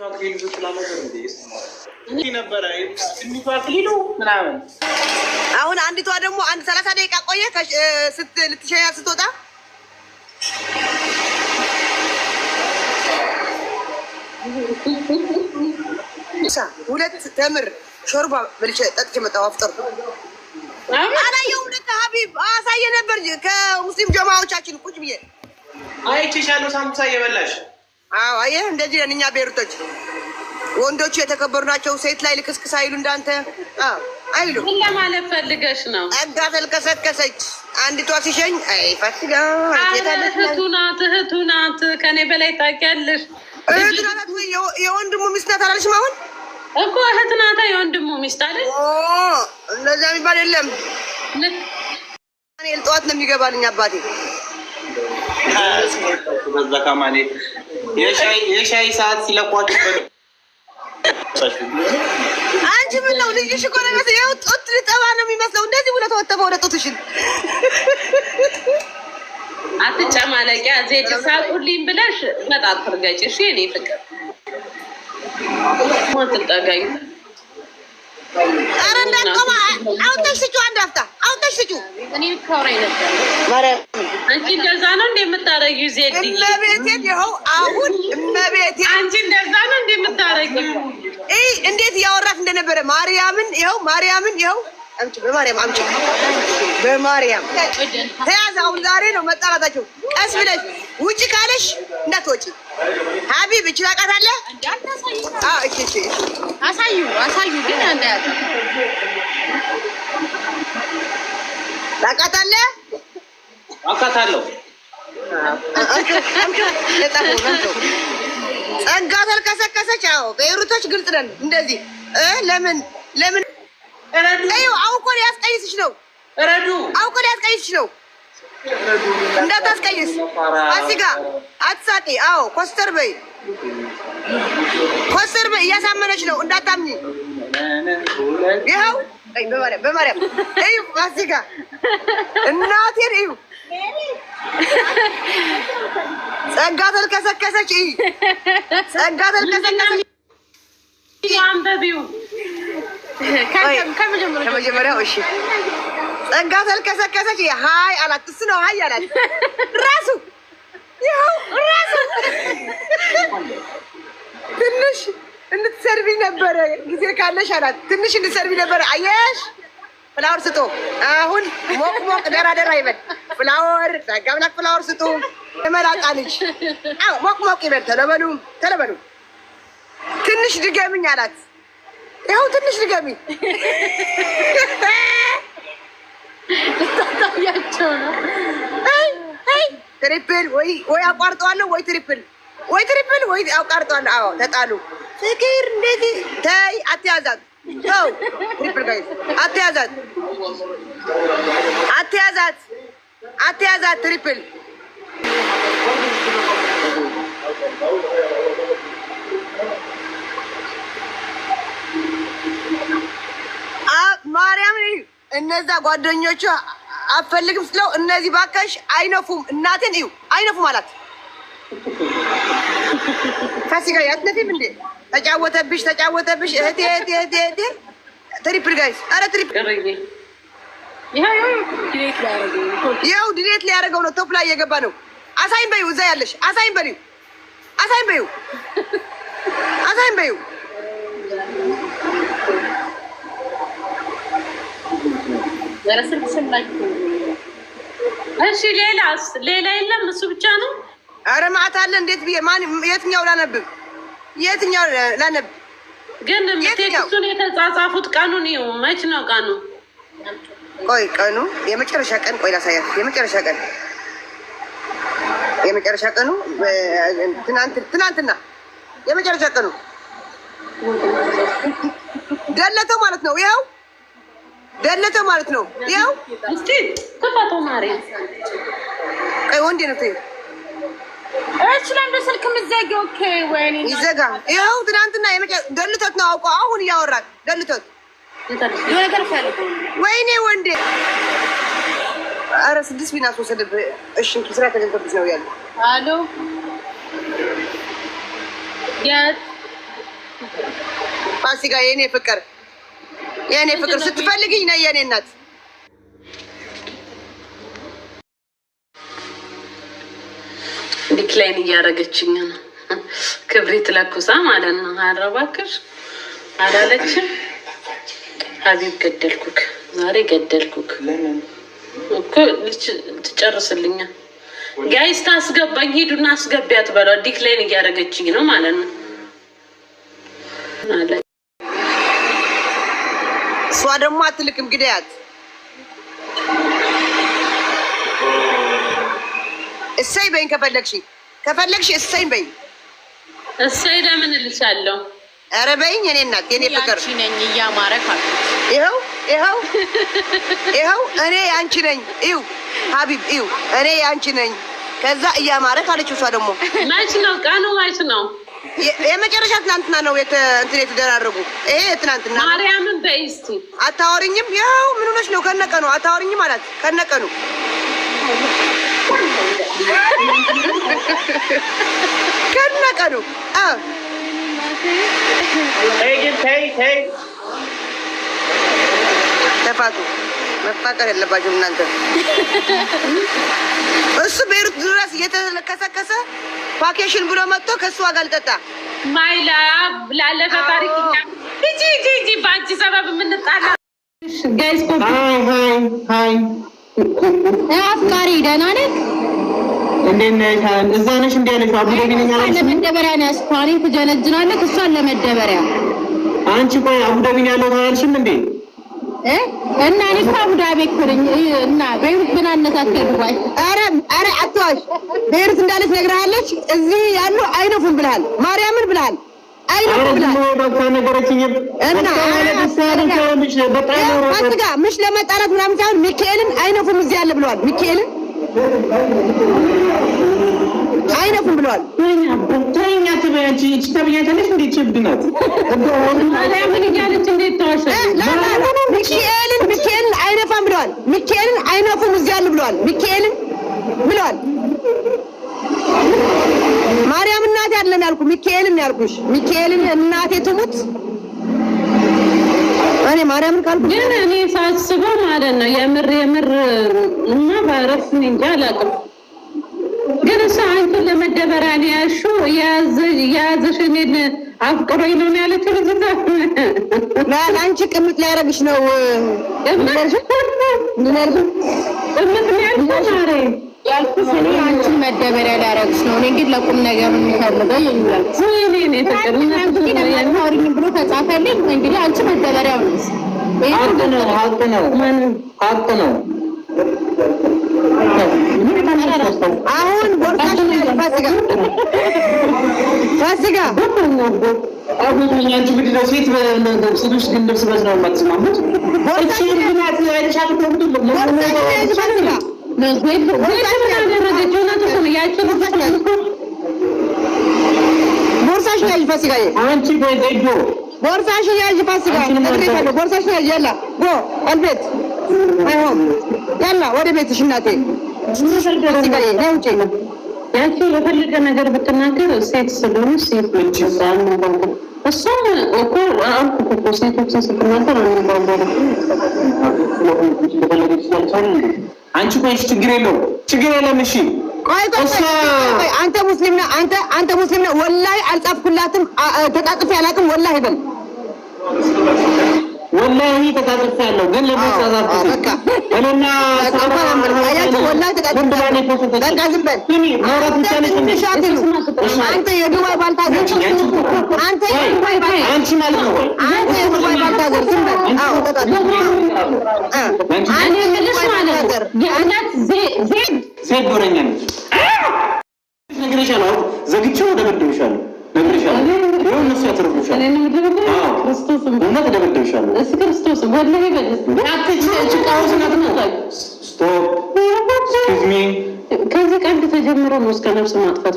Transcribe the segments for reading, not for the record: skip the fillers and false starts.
አክሊሉ ስትላ ነበር እንዴ? ነበረ ትንሿ አክሊሉ ምናምን። አሁን አንዲቷ ደግሞ አንድ 30 ደቂቃ ቆየ ልትሸኛ ስትወጣ። ሁለት ተምር ሾርባ በልቼ ጠጥቼ መጣሁ። አፍጥር አላየሁም። ለካ ሀቢብ አሳየ ነበር ከሙስሊም ጀማዎቻችን ቁጭ ብዬ። አይቼሻለሁ ሳምቡሳ እየበላሽ። አዎ አየህ፣ እንደዚህ ነን እኛ ቤሩቶች። ወንዶቹ የተከበሩ ናቸው። ሴት ላይ ልክስክስ አይሉ እንዳንተ። አዎ አይሉ። ምን ለማለት ፈልገሽ ነው? ጸጋ ተልከሰከሰች። አንዲቷ ሲሸኝ አይ ፋሲካ። እህቱ ናት፣ እህቱ ናት። ከኔ በላይ ታውቂያለሽ። እህቱ ናት ወይ የወንድሙ ሚስት ናት አላለሽም? አሁን እኮ እህት ናታ፣ የወንድሙ ሚስት አይደል? እንደዛ የሚባል የለም። ዳንኤል ጠዋት ነው የሚገባልኝ አባቴ። በዛ ከማኔ የሻይ ሰዓት ሲለቋችሁ። አንቺ ምን ነው፣ ልጅሽ እኮ ነው የሚመስለው። ይኸው ጡት ልጠባ ነው የሚመስለው። እንደዚህ ብሎ ተወተፈ ወደ ጡትሽን። አትጨማለቂያ ዜድ፣ ሳቁልኝ ብለሽ መጣ አትርገጭ። እሺ የእኔ ፍቅር አትጠጋኝ። ኧረ እንዳትቆማ፣ አውጥተሽ ስጪው። አንድ አፍታ አውጥተሽ ስጪው። እኔ ካውራኝ ነበር። ማርያም። አንቺ እንደዛ ነው እንደ የምታረጊው ዜድ? እመቤቴን፣ ይኸው አሁን እመቤቴን። አንቺ እንደዛ ነው እንደ የምታረጊው? እይ እንዴት እያወራት እንደነበረ። ማርያምን ይኸው፣ ማርያምን ይኸው፣ አምጪ፣ በማርያም አምጪ፣ በማርያም ተያዝ። አሁን ዛሬ ነው መጣላታቸው። ቀስ ብለሽ ውጪ ካለሽ እንዳትወጪ። ሀቢብ እቺ ታውቃታለህ? አዎ እሺ እሺ እሺ። አሳዩ አሳዩ፣ ግን እንዳያጣ። ታውቃታለህ? አውቃታለሁ። ጸጋ ተልከሰከሰች። አዎ ቤይሩቶች ግልጽ ነን። እንደዚህ ለምን ለምን እዩ፣ አውቆ ሊያስቀይስሽ ነው። ረዱ። አውቆ ሊያስቀይስሽ ነው። እንዳታስቀይስ ፋሲካ፣ አትሳቂ። አዎ ኮስተር በይ፣ ኮስተር በይ። እያሳመነች ነው፣ እንዳታምኚ። ይኸው በማርያም በማርያም እዩ፣ ፋሲካ እናቴን እዩ። ጸጋ ተልከሰከሰች። እዩ ጸጋ ተልከሰከሰች። አንበቢው። ከመጀመሪያው እሺ። ጸጋ ተልከሰከሰች። Hi አላት። እሱ ነው hi አላት። ራሱ ይኸው ራሱ ትንሽ እንድትሰርቢ ነበረ ጊዜ ካለሽ አላት። ትንሽ እንድትሰርቢ ነበረ። አየሽ፣ flower ስጡ። አሁን ሞቅ ሞቅ ደራ ደራ ይበል። Flower ጸጋ አምላክ flower ስጡ። የመላጣ ልጅ አዎ ሞቅ ሞቅ ይበል። ተለበሉ ተለበሉ። ትንሽ ድገምኝ አላት። ይኸው ትንሽ ድገሚኝ። ታያቸው ነው። Triple ወይ ወይ አቋርጠዋለሁ ወይ triple ወይ triple ወይ አቋርጠዋለሁ። አዎ ተጣሉ። ፍቅር እንዴት ተይ፣ አትያዛት። ተው triple guys፣ አትያዛት፣ አትያዛት፣ አትያዛት። Triple ማርያም እነዛ ጓደኞቿ አፈልግም ስለው እነዚህ ባካሽ አይነፉም፣ እናቴን እዩ አይነፉም አላት። ፋሲካ አትነፊም እንዴ? ተጫወተብሽ፣ ተጫወተብሽ። እህቴ እህቴ እህቴ እህቴ። Triple guys፣ አረ triple። ይኸው delete ሊያደርገው ነው። Top ላይ እየገባ ነው። አሳይን በይው፣ እዛ ያለሽ አሳይን በይው፣ አሳይን በይው፣ አሳይን በይው። እሺ ሌላስ? ሌላ የለም፣ እሱ ብቻ ነው። አረ ማዕት አለ። እንዴት ብዬ ማን የትኛው ላነብብ? የትኛው ላነብ? ግን የትኛው? Text ኡን የተጻጻፉት ቀኑን ይኸው፣ መች ነው ቀኑ? ቆይ ቀኑ የመጨረሻ ቀን፣ ቆይ ላሳያት። የመጨረሻ ቀን፣ የመጨረሻ ቀኑ ትናንት፣ ትናንትና የመጨረሻ ቀኑ ደለተው ማለት ነው። ይኸው ደለተው ማለት ነው። ይኸው። እስቲ ክፈተው ማሪ። ቆይ ወንዴ ነው ተይው። እሺ ለምንድን ስልክ የምትዘጊው? Okay ወይኔ። ይዘጋ። ይኸው ትናንትና ደልቶት ነው አውቀው አሁን እያወራን ደልቶት። የሆነ ነገር ፈልጎ። ወይኔ ወንዴ፣ ኧረ ስድስት ቢናስ ወሰደብህ። እሺ ስራ ተገኝቶብሽ ነው ያለው። አሎ የት? ፋሲካ የኔ ፍቅር የኔ ፍቅር ስትፈልግኝ ነይ የኔ እናት። Decline እያደረገችኝ ነው። ክብሪት ለኩሳ ማለት ነው። ኧረ እባክሽ አላለችም። ሀቢብ ገደልኩክ፣ ዛሬ ገደልኩክ እኮ ትጨርስልኛ። Guys ታስገባኝ፣ ሂዱና አስገቢያት በሏት። Decline እያደረገችኝ ነው ማለት ነው። እሷ ደግሞ አትልክም፣ ግደያት። እሰይ በይኝ ከፈለግሽ ከፈለግሽ እሰይ በይኝ። እሰይ ለምን እልሻለሁ? ኧረ በይኝ የኔ እናት የኔ ፍቅር። ያንቺ ነኝ እያማረክ አልኩት። ይኸው ይኸው ይኸው እኔ ያንቺ ነኝ። ይኸው ሀቢብ ይኸው እኔ ያንቺ ነኝ። ከዛ እያማረክ አለችው። እሷ ደግሞ መች ነው ቀኑ? መች ነው የመጨረሻ ትናንትና ነው እንትን የተደራረጉ። ይሄ ትናንትና ማርያምን በይ እስቲ። አታወሪኝም? ያው ምን ሆነሽ ነው? ከነቀኑ አታወሪኝም አላት። ከነቀኑ ከነቀኑ ተፋቱ። መፋቀር የለባችሁም እናንተ። እሱ ቤይሩት ድረስ እየተከሰከሰ vacation ብሎ መጥቶ ከእሱ ጋር ልጠጣ My love ላለፈ ታሪክ ሂጂ ሂጂ ሂጂ። በአንቺ ሰበብ የምንጣላ guys። Hi hi። አፍቃሪ ደህና ነህ? እንዴት ነሽ? እዛ ነሽ? እንዴ ያለሽው አቡዳቢ ነኝ አላልሽም? ለመደበሪያ ነው ያዝኩህ። እኔን ትጀነጅናለህ፣ እሷን ለመደበሪያ። አንቺ ቆይ አቡዳቢ ነው ያለሁት አላልሽም እንዴ? እና እኔ እኮ አቡዳቢ እኮ ነኝ። እና ቤይሩት ምን አነሳስከኝ ዱባይ? ኧረ ኧረ አትዋሽ። ቤይሩት እንዳለች ነግረሃለች። እዚህ ያሉ አይነፉም ብለሃል። ማርያምን ብለሃል። አይነፉም ብለሃል። እና ፋሲካ ምሽ ለመጣላት ምናምን ሳይሆን ሚካኤልን አይነፉም እዚህ ያለ ብለዋል። ሚካኤልን አይነፉም ብለዋል። ማርያምን እያለች እንዴት ተዋሻለች? ሚካኤልን ሚካኤልን አይነፋም ብለዋል። ሚካኤልን አይነፉም እዚህ ያሉ ብለዋል። ሚካኤልን ብለዋል። ማርያም እናቴ አይደለም ያልኩ ሚካኤልን ያልኩሽ። ሚካኤልን እናቴ ትሙት እኔ ማርያምን ካልኩ ግን እኔ ሳስበው ማለት ነው የምር የምር እና ቫይረስ እኔ እንጃ አላውቅም። ግን እሷ አንቺን ለመደበሪያ ነው ያልሺው። የያዘሽ እኔን አፍቅሮኝ ነው ያለችው። ልጅቷ ለአንቺ ቅምጥ ሊያደርግሽ ነው። ቅምጥ ነው ያልሽው ማሬ። ያልኩሽ እኔ አንቺን መደበሪያ ሊያደርግሽ ነው። እኔ ግን ለቁም ነገር የሚፈልገው የሚላል ወይኔ እኔ ፍቅር አታወሪኝም ብሎ ከጻፈልኝ እንግዲህ አንቺ መደበሪያው ነሽ። ሀቅ ነው፣ ሀቅ ነው፣ ሀቅ ነው። አሁን ቦርሳሽ ፋሲካ ፋሲካ አንቺ ምንድን ነው ሴት ሴቶች ግን ልብስ በስ ነው የማትስማሙት? ቦርሳሽን ያዥ ፋሲካዬ፣ አንቺ ቆይ ዘይዶ ቦርሳሽን ያዥ ፋሲካ፣ ነግሬሻለሁ። ቦርሳሽን ያዥ። يلا go البيت my home يلا ወደ ቤትሽ እናቴ። ፋሲካዬ ነይ ውጪ። ያቺ የፈለገ ነገር ብትናገር ሴት ስለሆነ ሴት ነች። እሷም እኮ አልኩህ እኮ ሴቶችን ስትናገር አንቺ ቆይ ችግር የለውም ችግር የለም። እሺ ቆይ ቆይ ቆይ፣ አንተ ሙስሊም ነህ። አንተ አንተ ሙስሊም ነህ። ወላሂ አልጻፍኩላትም፣ ተጣጥፌ አላውቅም። ወላሂ በል ወላሂ ተጣጥፌያለሁ፣ ግን ለምን ተጻጻፍኩት? በቃ እኔና አያችሁ፣ ወላሂ ተጣጥፌያለሁ። በቃ ዝም በል አንተ የዱባይ ባልታዘር፣ አንተ የዱባይ አንቺ ማለት ነው አንተ የዱባይ ባልታዘር፣ ዝም በል። አዎ ተጣጥፌ እኔ የምልሽ ማለት ነው የእውነት ዜድ ሴት ጎረኛ ነች። ነግሬሻለሁ፣ ዘግቼው እደበድብሻለሁ። ነግሬሻለሁ፣ ይኸው እነሱ ያተርፉሻል። እውነት እደበድብሻለሁ። ክርስቶስ ወላሂ በል Stop excuse me። ከዚህ ቀልድ ተጀምሮ ነው እስከ ነፍስ ማጥፋት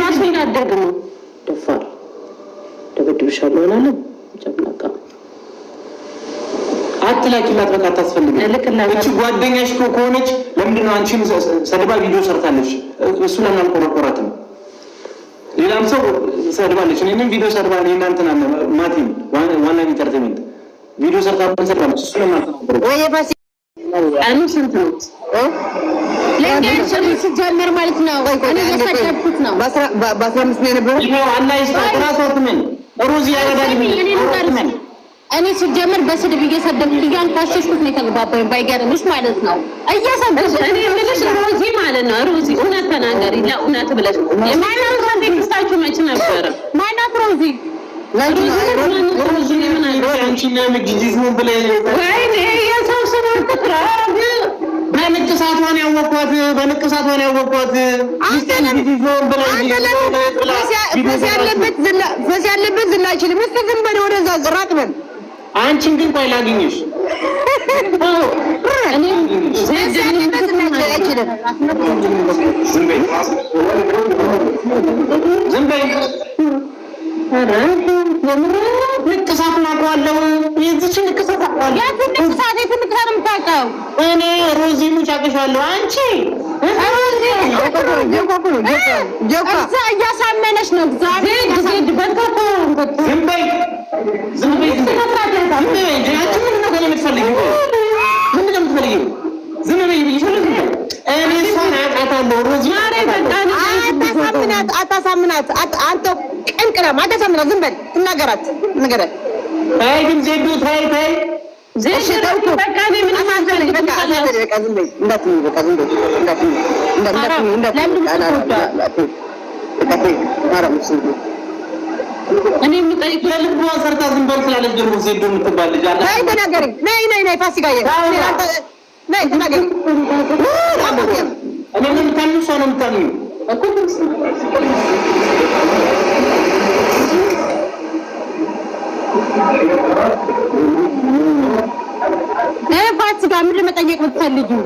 ራሱ ይናደግ ነው። ደፋር ደበድብሻለሁ አላለም። ጨምላቃ አትላኪላት፣ በቃ አታስፈልግም። እቺ ጓደኛሽ እኮ ከሆነች ለምንድን ነው አንቺን ሰድባ ቪዲዮ ሰርታለች? እሱ ለምን አልቆረቆራትም? ሌላ ሌላም ሰው ሰድባለች። እኔንም ቪዲዮ ሰድባ እናንተና ማቲን ዋና entertainment ቪዲዮ ሰርታብን ሰድባለች። እሱ ለማልተናገረ ቀኑ ስንት ነው? ልንገርሽ ሲጀምር ማለት ነው እኔ እየሰደብኩት ነው። በ15 ነው የነበረው። አላህ ይስጣት። ራሷ ትመን ሩዝ ያረዳል። እኔ ሲጀምር በስድብ እየሰደብኩት እያንኳሸሽኩት ነው የተግባባኝ። ባይገርምሽ ማለት ነው እየሰደብኩት። እኔ የምልሽ ሮዚ ማለት ነው ሮዚ፣ እውነት ተናገሪ፣ ለእውነት ብለሽ የማይናት text ኣችሁ መች ነበረ? ማናት ሮዚ? የሰው ስም አትጥራ። በንቅሳቷን ያወኳት በንቅሳቷን ያወኳት። ፈስ ያለበት ዝላ አይችልም። እስኪ ዝም በል ወደዛ ራቅ በል። አንቺን ግን ቆይ ላግኝሽ። ፈስ ያለበት ዝላ አይችልም። ዝም በይ ዝም በይ። ንቅሳቱን አውቀዋለሁ። የዚችን ንቅሳት አውቀዋለሁ። የቱን ንቅሳት? የቱን ንቅሳት ነው የምታውቀው? እኔ ሮዚ ሙች አውቅሻለሁ። አንቺ እዛ እያሳመነች ነው። እግዚአብሔር ዝም በይ ዝም በይ ዝም በይ። አንቺ ምንድን ነው ከእኔ የምትፈልጊው? ምንድን ነው የምትፈልጊው? ዝም በይ ብዬሻለሁ። ዝም በይ። እኔ እሷን አውቃታለሁ። ሮዚ አታሳምናት፣ አታሳምናት። አንተ ቅንቅናም አታሳምናት። ዝም በል ትናገራት፣ ንገራት። ተይ ግን ዜዱ ተይ ተይ። እሺ ተውኩ። አሳዘነኝ። በቃ አሳዘነኝ። በቃ ዝም በይ እንዳትዪ፣ በቃ ዝም በይ እንዳትዪ፣ እንዳትዪ፣ እንዳትዪ። በቃ ተይ፣ ማርያም ዝም በይ። እኔ የምጠይቅሽ ለልቧ ሰርታ ዝም በል ስላለች ደግሞ ዜዶ የምትባል ልጅ አለ። ነይ ተናገሪ። ነይ ነይ ነይ ፋሲካዬ ነይ ተናገሪ። እኔ ነው የምታምኚው? እሷ ነው የምታምኚው? ፋሲካ ምን ለመጠየቅ ብትፈልጊው?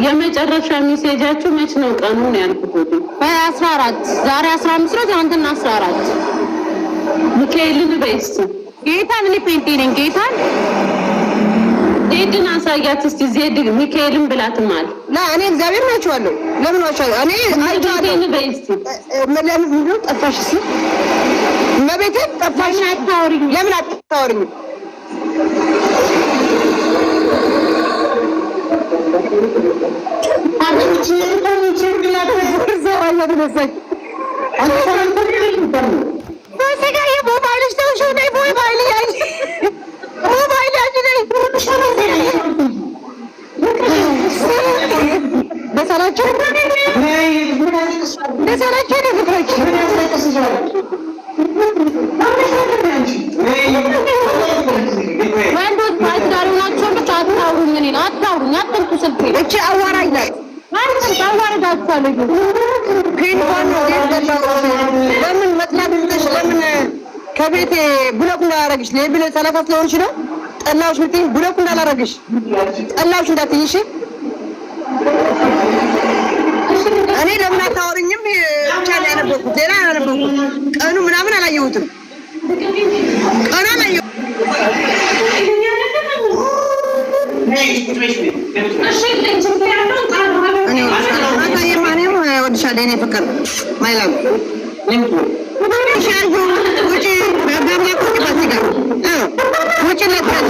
የመጨረሻ message ኣችሁ መች ነው? ቀኑ ነው ያልኩት። በ14 ዛሬ 15 ነው፣ ትናንትና 14። ሚካኤልን በይ እስኪ ጌታን እኔ ጴንጤ ነኝ። ጌታን ዜድን አሳያት እስኪ። ዜድ ሚካኤልን ብላትማል። ላ እኔ እግዚአብሔር ናቸዋለሁ። ለምን ዋሻለሁ? እኔ አይቼዋለሁ። ሚካኤልን በይ እስኪ። ለምን ምንድነው ጠፋሽ? እስኪ እመቤቴን ጠፋሽ። ለምን አታወሪኝም? ወንዶች ባለትዳር ናቸው። ወንዶች አታውሩኝ፣ እኔን አታውሩኝ፣ አትንኩ ስልኬን። እቺ አዋራጅ ናት። አትንኩ፣ አዋርዳችኋለሁ። ለምን መጥላት ትተሽ ለምን ከቤቴ block እንዳላረግሽ level 30 ስለሆንሽ ነው ጠላሁሽ የምትይኝ። block እንዳላረግሽ ጠላሁሽ እንዳትይኝ እሺ። እኔ ለምን አታወሪኝም ብቻ ነው ያነበብኩት፣ ሌላ አላነበብኩም። ቀኑ ምናምን አላየሁትም። ቀኑ አላየሁትም። እኔም እወድሻለሁ የእኔ ፍቅር my love። ውጪ በአምላክ ውጪ ፋሲካ ውጪ ለታል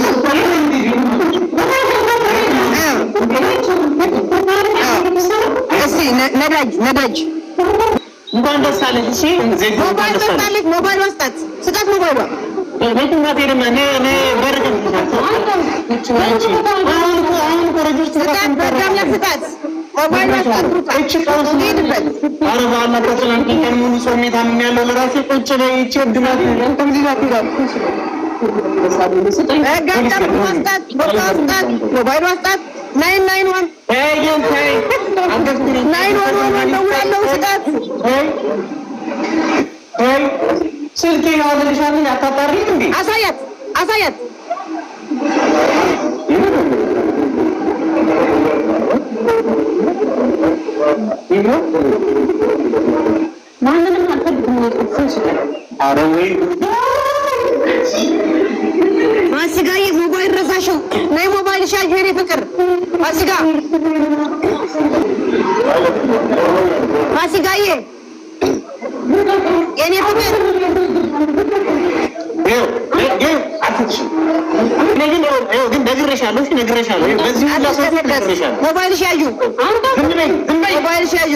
እስኪ ነዳጅ ነዳጅ እንኳን ደስ አለሽ። እሺ ዜዶ እንኳን ሞባይል ደስ አለሽ። ወስዳለች። ሞባይል ወስጣት ስጣት። ሞባይሏ ቤትም አትሄድም። እኔ እኔ በር አሁን እኮ አሁን እኮ register ስጣት፣ በአምላክ ስጣት። ሞባይል ወስጣት። እቺ ቀውስ ሂድበት። ኧረ በአላህ ከትናንት ቀን ሙሉ ጾሜ ታምሜያለሁ። ለራሴ ቁጭ በይ። ይቺ እብድ ናት። በህግ አምላክ ወስጣት፣ ቦርሳ ወስጣት፣ ሞባይል ወስጣት። 991 ተይ ግን ተይ፣ አንገፍትሪኝ። 911 ደውላለሁ። ስጣት። ተይ ተይ፣ ስልኬ ያወርድልሻል። አታጣሪም እንዴ? አሳያት፣ አሳያት። ማንንም አልፈልግም። ኧረ ወይ ፋሲካዬ ሞባይል ረሳሽው። ነይ ሞባይል ሻጅ የኔ ፍቅር ፋሲካ፣ ፋሲካዬ የኔ ፍቅር። ግን ነግሬሻለሁ፣ እሺ ነግሬሻለሁ። በዚህ ሁላ ሰው ፊት ነግሬሻለሁ። ሞባይልሽ ያዩ ዝም በይ፣ ዝም በይ። ሞባይልሽ ያዩ።